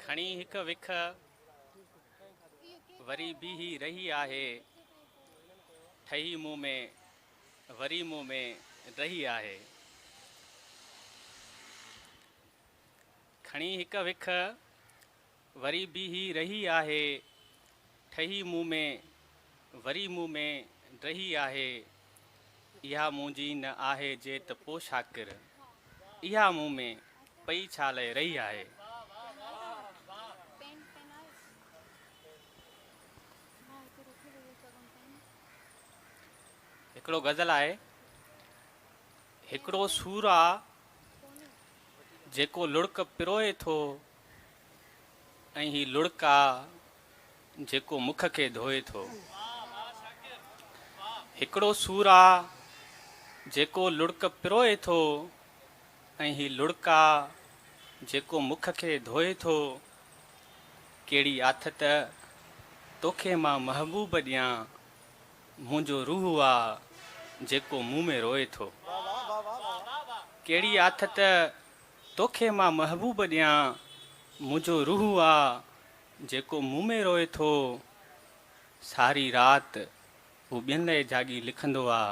کڻي هڪ وک وري بيهي رهي آهي، ٺهي مون ۾ وري مون ۾ رهي آهي. کڻي هڪ وک وري بيهي رهي آهي، ٺهي مون ۾ وري مون ۾ رهي آهي. اها منهنجي نه آهي جي ته پو شاڪر، اها مون ۾ پئي ڇا لئه رهي آهي. هڪڙو غزل آهي. هڪڙو سور آ جيڪو لڙڪ پروئي ٿو ۽ هي لڙڪ آ جيڪو مک کي ڌوئي ٿو. هڪڙو سور آ جيڪو لڙڪ پروئي ٿو ۽ هي لڙڪ آ جيڪو مک کي ڌوئي ٿو. ڪهڙي آٿت توکي مان محبوب ڏيان منهنجو روح آ جيڪو مون ۾ روئي ٿو. ڪهڙي آٿت توکي مان محبوب ڏيان منهنجو روح آ جيڪو مون ۾ روئي ٿو. ساري رات هو ٻين لئه جاڳي لکندو آ.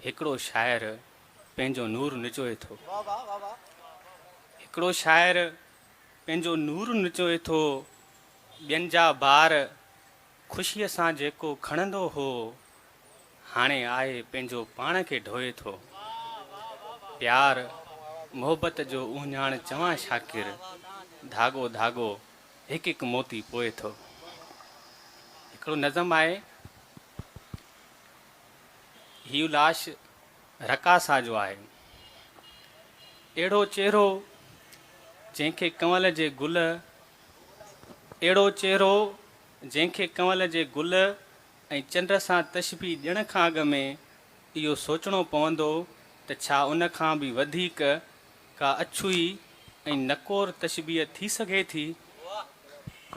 هڪڙو شاعر پنهنجو نور نچوئي ٿو. هڪڙو شاعر پنهنجو نور نچوئي ٿو. ٻين جا بار خوشيء سان جيڪو کڻندو هو، هاڻي آء پنهنجو پاڻ کي ڍوئي ٿو. پيار، محبت جو اهڃاڻ چوان شاڪر، ڌاڳو ڌاڳو هڪ هڪ موتي پوئي ٿو. هڪڙو نظم آهي، هيء لاش رقاصه جو آهي. اهڙو چهرو جنهن کي ڪنول جي گل، اهڙو چهرو جنهن کي ڪنول جي گل ۽ چنڊ سان تشبيهه ڏيڻ کان اڳ ۾ اهو سوچڻو پوندو ته ڇا ان کان به وڌيڪ ڪا اڇوئي ۽ نڪور تشبيهه ٿي سگهي ٿي؟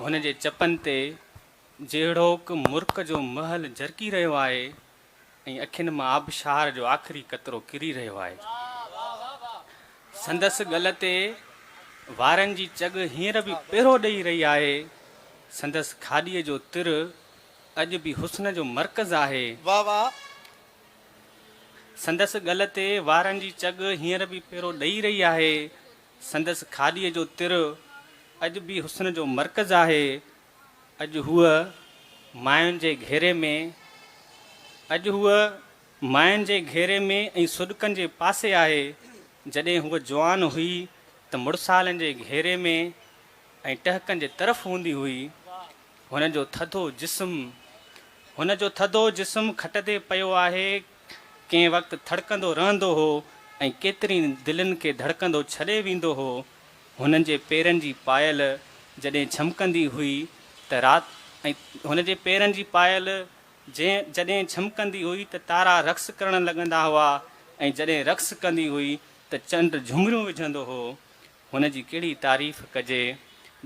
هن جي چپن تي جهڙوڪ مرڪ جو محل جرڪي رهيو آهي ۽ اکين مان آبشار جو آخري قطرو ڪري رهيو آهي. سندس ڳل تي وارن جي چڳ هينئر به پهرو ڏئي رهي آهي. سندس کاڏيء جو تر اڄ به حسن جو مرڪز آهي. سندس ڳل تي وارن جي چڳ هينئر به پهرو ڏئي رهي آهي. سندس کاڏيء جو تر اڄ به حسن جو مرڪز آهي. اڄ هوء ماين جي گهيري ۾، اڄ هوء ماين جي گهيري ۾ ۽ سڏڪن جي پاسي آهي. جڏهن هوء جوان هئي ته مڙسالن جي گهيري ۾ ۽ ٽهڪن جي طرف هوندي هئي. هن جو ٿڌو جسم، هن جو ٿڌو جسم کٽ تي پيو آهي. ڪنهن وقت ٿڙڪندو رهندو هو ۽ ڪيترين دلين کي ڌڙڪندو ڇڏي ويندو هو. هن جي پيرن جي پايل جڏهن ڇمڪندي هئي ته رات ۽ هن جي پيرن جي پايل جنهن جڏهن ڇمڪندي هئي ته تارا رقص ڪرڻ لڳندا هئا ۽ جڏهن رقص ڪندي هئي ته چنڊ جهمريون وجهندو هو. هن جي ڪهڙي تعريف ڪجي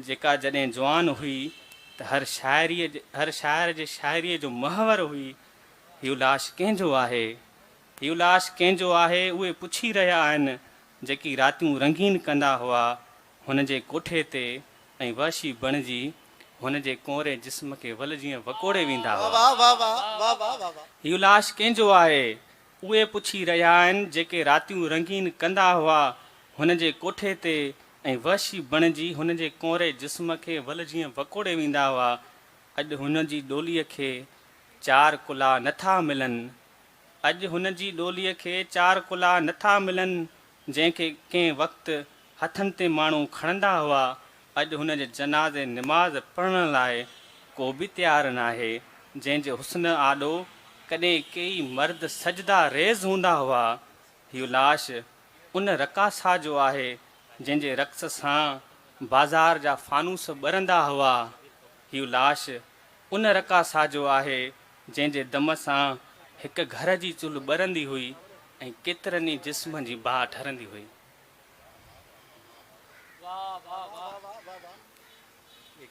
جيڪا جڏهن جوان هئي ته هر شاعريء هر شاعر جي شاعريء جو محور هئي. هيء لاش ڪنهن جو آهي؟ هيء لاش ڪنهن جو آهي؟ اهي پڇي رهيا آهن. جيڪي راتيون رنگين ڪندا هئا، هن جي ڪوٺي تي ۽ وحشي بڻجي هن جي ڪونري جسم کي ول جيئن وڪوڙي ويندا هئا. هيء لاش ڪنهن جو آهي؟ اهي پڇي رهيا آهن، جيڪي راتيون رنگين ڪندا هئا، هن جي ڪوٺي تي ۽ وحشي بڻجي هن جي ڪونري جسم کي ول جيئن وڪوڙي ويندا هئا. اڄ هن جي ڏوليء کي چار ڪلا نه ٿا ملن. اڄ هن جي ڏوليء کي چار ڪلا نه ٿا ملن، جنهن کي ڪنهن وقت هٿن تي ماڻهو کڻندا هئا، اڄ هن جي جنازي نماز پڙهڻ لاء ڪو به تيار ناهي، جنهن جي حسن آڏو ڪڏهن ڪيئي مرد سجدا ريز هوندا هئا، هيء لاش ان رقاصه جو آهي، جنهن جي رقص سان بازار جا فانوس ٻرندا هئا، هيء لاش ان رقاصه جو آهي، جنهن جي دم سان هڪ گهر جي چلهه ٻرندي هئي ۽ ڪيترن ئي جسمن جي باهه ٺرندي هئي.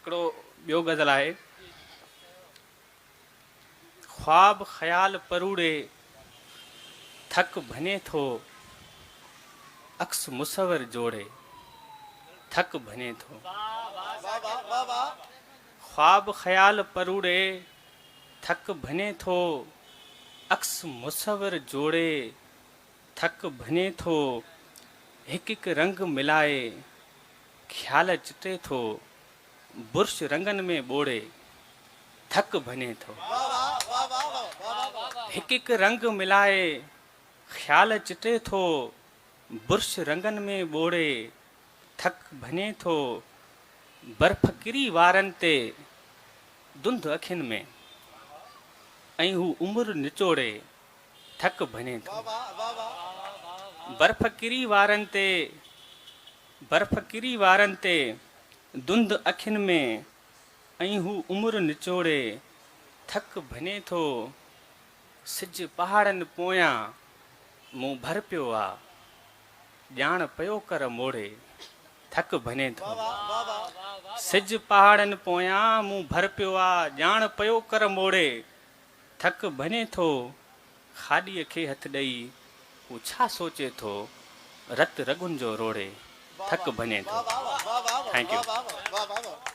هڪڙو ٻيو غزل آهي. خواب خيال پروڙي ٿڪ ڀڃي ٿو، عڪس مصور جوڙي ٿڪ ڀڃي ٿو. خواب خيال پروڙي ٿڪ ڀڃي ٿو، عڪس مصور جوڙي ٿڪ ڀڃي ٿو، هڪ هڪ رنگ ملائي خيال چٽي ٿو، برش رنگن ۾ ٻوڙي ٿڪ ڀڃي ٿو. هڪ هڪ رنگ ملائي خيال چٽي ٿو، برش رنگن ۾ ٻوڙي ٿڪ ڀڃي ٿو. برف ڪري وارن تي ڌنڌ اکين ۾، ۽ هو عمر نچوڙي ٿڪ ڀڃي ٿو. برف ڪري وارن تي برف ڪري وارن تي ڌنڌ اکين ۾، ۽ هو عمر نچوڙي ٿڪ ڀڃي ٿو. سج پهاڙن پويان مون ڀر پيو آ، ڄاڻ پيو ڪر موڙي ٿڪ ڀڃي ٿو. سج پهاڙن پويان مون ڀر پيو آ، ڄاڻ پيو ڪر موڙي ٿڪ ڀڃي ٿو. کاڏيء کي هٿ ڏئي هو ڇا سوچي ٿو، رت رڳن جو روڙي ٿڪ ڀڃي ٿو. Thank you.